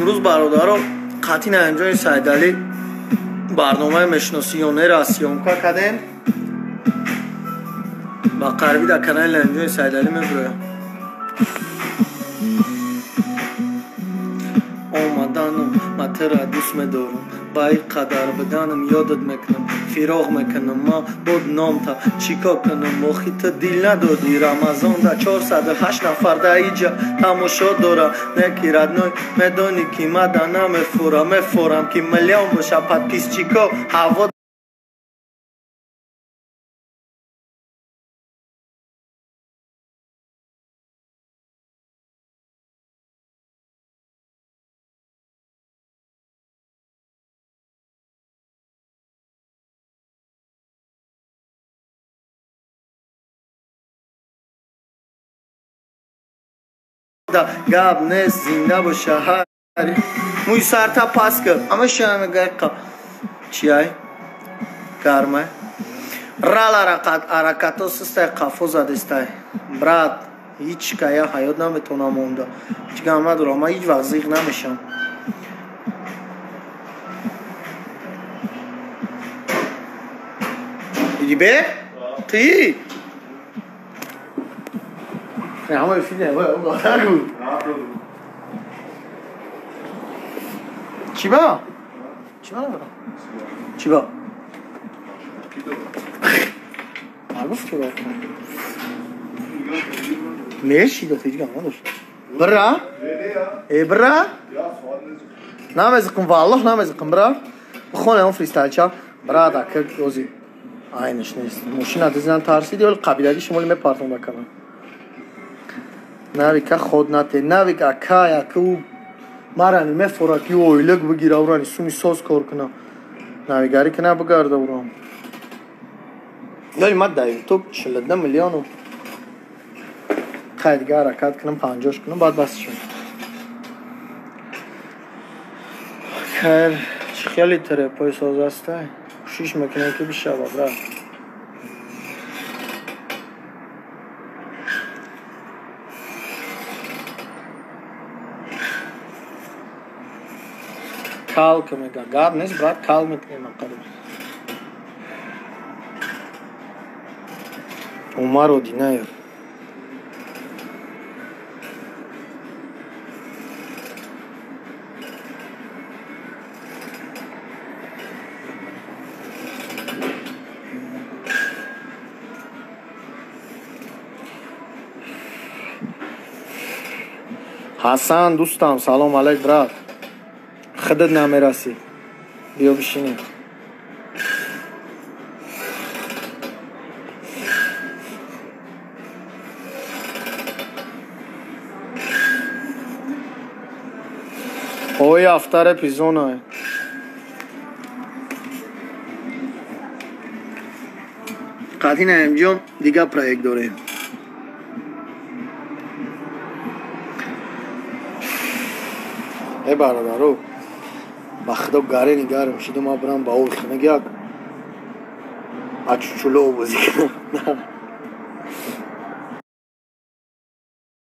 Имрӯз бародаро қатъи Наимҷони Сайдалӣ барномаи мешиносиёнеро съёмка кардем. Ба қарибӣ дар канали Наимҷони Сайдалӣ мебироям. Омаданам ма тира дӯст медорам, ба ин қадар биданам ёдат мекунам, фироқ мекунам ма буд номта чӣ кор кунам, охи ту дил надодӣ. Рамазонда 408 нафар да иҷа тамошо дора, неки родной медонӣ ки ма да намефурам, мефурам ки миллион боша подписчико ҳаво. Гап нест, зинда боша ҳари мӯи сарта пас кар, ҳамаша мегайқа чиай гармай рал ҳаракато систай, қафо задистай брат, ҳеҷ кая ҳаёт наметавонам монда, ҳеҷ гап надорам, ман ҳеҷ вақт зиқ намешавам. Иди бе? Ти? Ҳамаи филм нагу. Чӣ ба? Чӣ ба надорам? Чӣ ба? Нагуфт ки ба. Мешид охи, ҳеҷ гап надошт. Бира? Э бира? Намезиқм, валлоҳ намезиқм, бира. Бихоне он фристайлча. Брат, ака ози айниш нест. Мошина дизан тарсиди, вале қабилаги шумоли мепартонда кардам. Навика ход нате, навик ака яка ӯ марани мефора ки ойлик бигира, урани суми соз кор куна. Навигарӣ кина бигарда урам. Ёли ма дар ютуб 42 миллиону хай дига ҳаракат кунам, 50 кунам, баъд бас шуд. Хайр, чӣ хеле трепои соз астай? Кӯшиш мекунем ки бишава, брат. Кал ки мега, гап нест, брат, кал мекунем ақалло. Умар Одинаев. Ҳасан дӯстам, салом алайк, брат. Худат намерасӣ. Биё бишинем. Ой, автор эпизона. Қатъи Наимҷон дига проект дорем. Э бародаро, ба худо гарени гарм шиду, ман бирам ба оби хунук як ачучуло бозӣ кунам.